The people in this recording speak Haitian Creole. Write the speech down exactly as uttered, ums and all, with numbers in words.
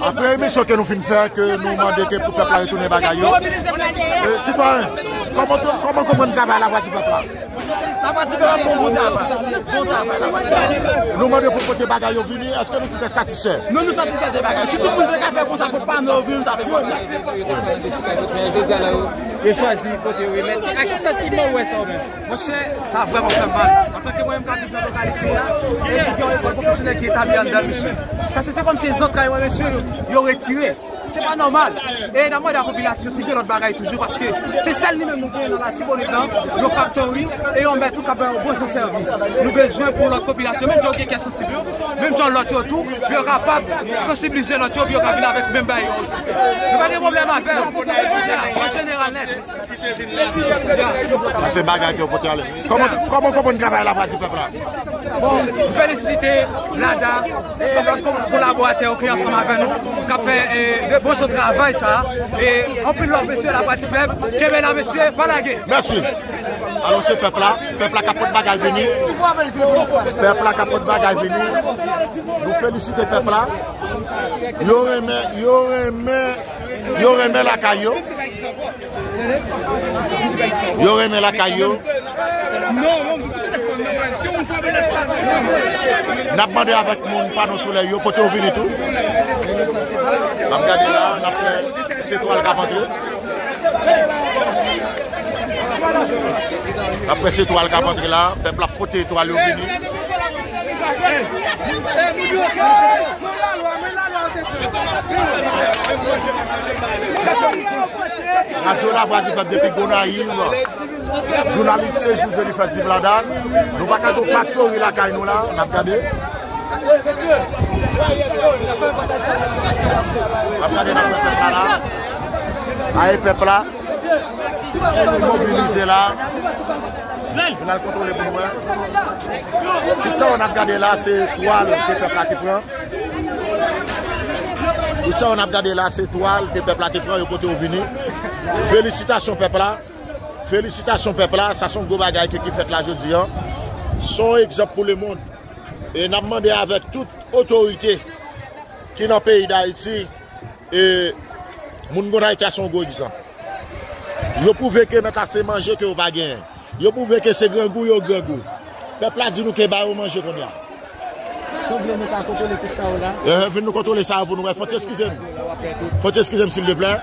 Apre emisyon ke nou fin fè, ke nou mande ke pou pèp la retounen bagay yo. E, sitwayen, kòman, kòman konprann travay Lavwadipèp la? Lavwadipèp la fè yon bon travay. Bon travay, Lavwadipèp. Nou mande pou kote bagay yo vini, èske nou tout satisfè? Nou, nou satisfè de bagay. Si tout moun te ka fè konsa pou pa nou vini, nou ta fè konsa. Yo chwazi kote yo remèt. Ak ki santiman ou wè sa ou menm? Monchè, sa vrèman fè m mal. Antanke mwen menm k ap viv nan lokalite a, e ki gen yon lekòl pwofesyonèl ki etabli anndan l, mesye. Sa se, se kòmsi se zantray mwen, mesye, yo, yo retire. Se pa nòmal. E n ap mande a popilasyon si gen lòt bagay toujou, paske se sèl li menm nou genyen nan Latibonit lan, yon faktori, e yon mèt tou k ap bay yon bon jan sèvis. Nou bezwen pou lòt popilasyon, menm jan yo gen kè sansib yo, menm jan lòt yo tou, pou yo kapab sansibilize lòt yo, pou yo ka vin avèk menm bagay yo osi. Nou pa gen pwoblèm avè yo. An jeneral nèt. Sa se bagay ke yo pote ale. Kòman, kòman w konprann travay Lavwadipèp la? Bon, m felisite Lada e lòt ko-, kolaboratè yo ki ansanm avè nou, k ap fè, e, de bon jan travay sa. E anpil love, mesye, Lavwadipèp. Kenbe la, mesye, pa lage. Mèsi. Alò, se pèp la. Pèp la k ap pot bagay vini. Pèp la k ap pot bagay vini. Nou felisite pèp la. Yo renmen, yo renmen, yo renmen lakay yo. Yo renmen lakay yo. N ap mande avèk moun pano solèy yo, pote yo vini tou. N ap gade la, n ap fè se twal k ap antre. N ap fè se twal k ap antre la, pèp la ap pote twal yo vini. Radyo Lavwadipèp depi Gonayiv. Jounalis Sejour Jennifer Diblada. Nou pa ka gon faktori lakay nou la, n ap gade. N ap gade nan pèp la la. Aye pèp la. Mobilize la. Vin al kontwole pou nou wè. Tout sa w ap gade la, se twal ke pèp la te pran. Tout sa w ap gade la, se twal ke pèp la te pran, yo pote yo vini. Felisitasyon pèp la. Felisitasyon pèp la. Sa se yon gwo bagay ke, ki fèt la jodi a. Se yon egzanp pou lemonn. E n ap mande avèk tout otorite ki nan peyi Dayiti, e moun Gonayiv se yon gwo egzanp. Yo pwouve ke mèt la se manje ke yo pa genyen. Yo pwouve ke se grangou yo grangou. Pèp la di nou ke ba yo manje kounye a. Si w vle nou ka kontwole tout sa yo la. Eh, vin nou kontwole sa yo pou nou wè. Fò w ti eskize m. Fò w ti eskize m, silvouplè.